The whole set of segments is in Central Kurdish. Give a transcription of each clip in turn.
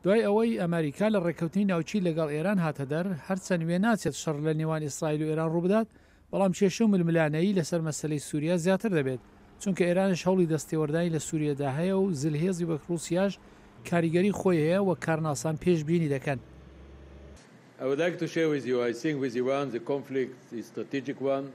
دوای ئەوەی ئەمەریکا لە ڕێککەوتنی ناوکی لەگەڵ ئێران هاتە دەر، هەرچەند وێناچێت شەڕ لە نێوان ئیسرائیل و ئێران ڕووبدات، بەڵام کێشە و ململانێی لەسەر مەسەلەی سووریا زیاتر دەبێت، چونکە ئێرانیش هەوڵی دەستێوەردانی لە سووریەدا هەیە و زلهێزی وەک ڕووسیاش کاریگەری خۆی هەیە وەک کارناسان پێشبینی دەکەن. I would like to share with you, I think with Iran the conflict is strategic one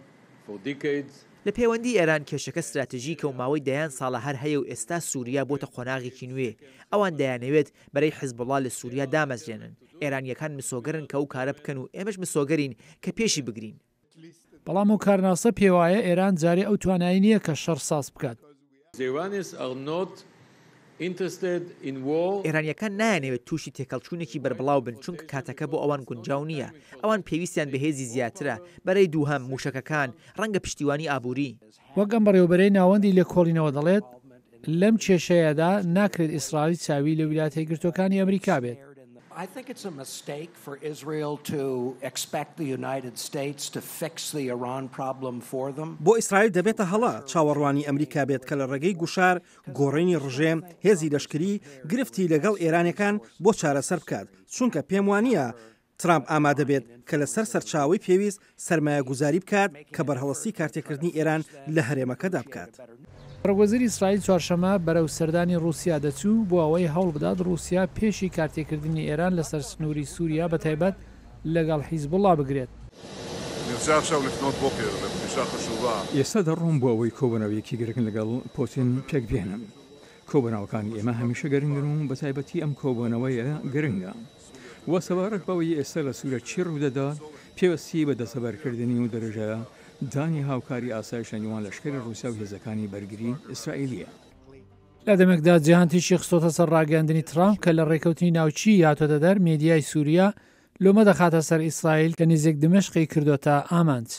for decades. لە پێوەندی ئێران کێشەکە ستراتژیکە و ماوەی دەیان ساڵە هەر هەیە و ئێستا سووریا بۆتە قۆناغێکی نوێ. ئەوان دەیانەوێت بەرەی حیزبوڵڵا لە سووریا دامەزرێنن. ئێرانییەکان مسۆگەرن کە ئەو کارە بکەن و ئێمەش مسۆگەرین کە پێشی بگرین. بەڵام ئەو کارناسە پێوایە ئێران جارێ ئەو توانایەی نییە کە شەڕ ساز بکات. The Iranians are not interested in war. ئێرانییەکان نایانەوێت تووشی تێکهەڵچوونێکی بەربڵاو بن، چونکە کاتەکە بۆ ئەوان گونجاو نییە. ئەوان پێویستیان بە هێزی زیاترە، بەرەی دووهەم، مووشەکەکان، ڕەنگە پشتیوانی ئابووری. وەک ئەم بەڕێوەبەرەی ناوەندی لێکۆڵینەوە دەڵێت، لەم کێشەیەدا ناکرێت ئیسرائیل چاوی لە ویلایەتە یەکگرتووەکانی ئەمریکا بێت. بۆ ئیسرائیل دەبێتە هەڵە چاوەڕوانی ئەمریکا بێت کە لە ڕێگەی گوشار، گۆڕینی ڕژێم، هێزی لەشکری، گرفتی لەگەڵ ئێرانیەکان بۆ چارەسەر بکات، چونکە پێموانییە ترامپ ئامادە بێت کە لەسەر سەرچاوەی پێویست سەرمایەگوزاری بکات کە بەرهەڵستی کارتێکردنی ئێران لە هەرێمەکەدا بکات. سەرۆکوەزیری ئیسرائیل چوارشەممە بەرەو سەردانی ڕووسیا دەچوو بۆ ئەوەی هەوڵبدات ڕووسیا پێشی کارتێکردنی ئێران لەسەر سنووری سووریا بەتایبەت لەگەڵ حیزبوڵڵا بگرێت. ئێستا دەڕۆم بۆ ئەوەی کۆبوونەوەیەکی گرنگ لەگەڵ پوتین پێکبهێنم. کۆبوونەوەکانی ئێمە هەمیشە گرنگن و بەتایبەتی ئەم کۆبوونەوەیە گرنگە. وە سەبارەت بەوەی ئێستا لە سوریا چی ڕوودەدات، پێوستی بە دەستەبەرکردنی و درێژە دانی هاوکاری ئاسایش لە نێوان لەشکری ڕوسیا و هێزەکانی بەرگری ئیسرائیلیە. لە دەمێکدا جیهان تیشکی خستۆتە سەر ڕاگەیاندنی ترامپ کە لە ڕێکەوتنی ناوکیی هاتۆتە دەر، مێدیای سوریا لۆمە دەخاتە سەر ئیسرائیل کە نیزیک دمشقی کردۆتە ئامانج.